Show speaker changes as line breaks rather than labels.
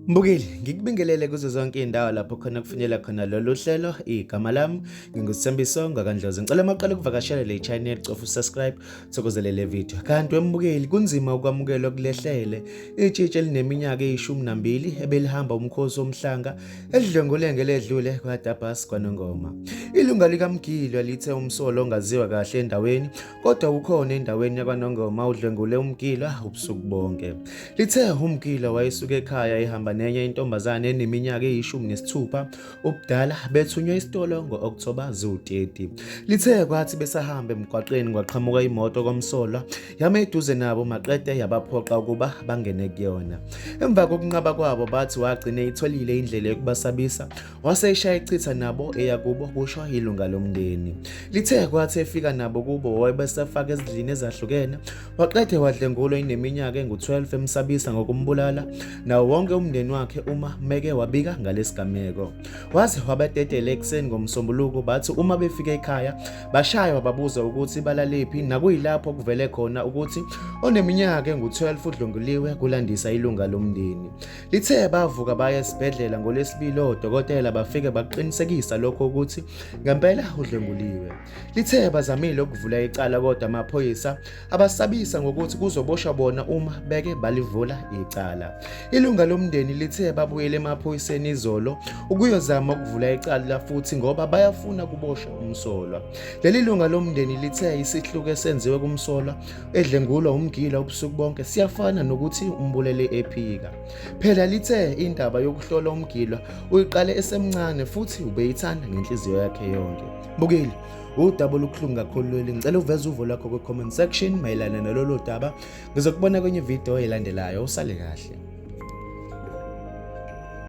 Mbukeli, ngikubingelele kuzo zonke izindawo lapho khona kufinyela khona lolu hlelo. Igama lami nginguSithembiso ngakaNdlozi. Ngicela maqale ukuvakashela le channel, cofa usubscribe, thokozele le video. Kanti wembukeli, kunzima ukwamukelwa kulehlele itshitshi elineminyaka eyishumi nambili ebelihamba umkhosi womhlanga elidlwengule ngeledlule kwaDabas kwaNongoma. Ilunga likaMgilwa lithe umsolo ongaziwa kahle endaweni kodwa ukhona endaweni yakwaNongoma udlwengule umgilwa ubusuku bonke. Lithe umgilwa wayesuka ekhaya ehamba nenye intombazane eneminyaka eyishumi nesithupha ubudala bethunywa isitolo ngo-Okthoba ziwu-30. Lithe kwathi besahamba emgwaqeni kwaqhamuka imoto komsolwa yama eduze nabo maqede yabaphoqa ukuba bangene kuyona. Emva kokunqaba kwabo bathi wagcine itholile indlela yokubasabisa wase eshaya echitha nabo eya kubo, kusho ilunga lomndeni. Lithe kwathi efika nabo kubo wayebesefaka ezindlini ezahlukene waqede wadlengulwa ineminyaka engu-12 emsabisa ngokumbulala nawo wonke umndeni wakhe uma meke wabika ngalesigameko. Waze wabadedela ekuseni ngoMsombuluko bathi uma befika ekhaya bashaywa babuza ukuthi balalephi nakuyilapho kuvele khona ukuthi oneminyaka engu-12 udlwenguliwe, kulandisa ilunga lomndeni. Lithe bavuka baya esibhedlela ngoLwesibili odokotela bafike bakuqinisekisa lokho ukuthi ngempela udlwenguliwe. Lithe bazamile ukuvula icala kodwa amaphoyisa abasabisa ngokuthi kuzoboshwa bona uma beke balivula icala. Ilunga lomndeni lithe babuyele emaphoyiseni izolo ukuyozama ukuvula icala futhi ngoba bayafuna kuboshwe umsolwa. Leli lunga lomndeni lithe isihluku esenziwe kumsolwa edlengulwa umgila ubusuku bonke siyafana nokuthi umbulele ephika. Phela lithe indaba yokuhlola umgilwa uyiqale esemncane futhi ubeyithanda ngenhliziyo yakhe yonke. Mbukeli, udaba olubuhlungu kakhulu lolu. Ngicela uveze uvo lwakho kwi-comment section mayelana nalolu daba. Ngizokubona kwenye video elandelayo. Usale kahle.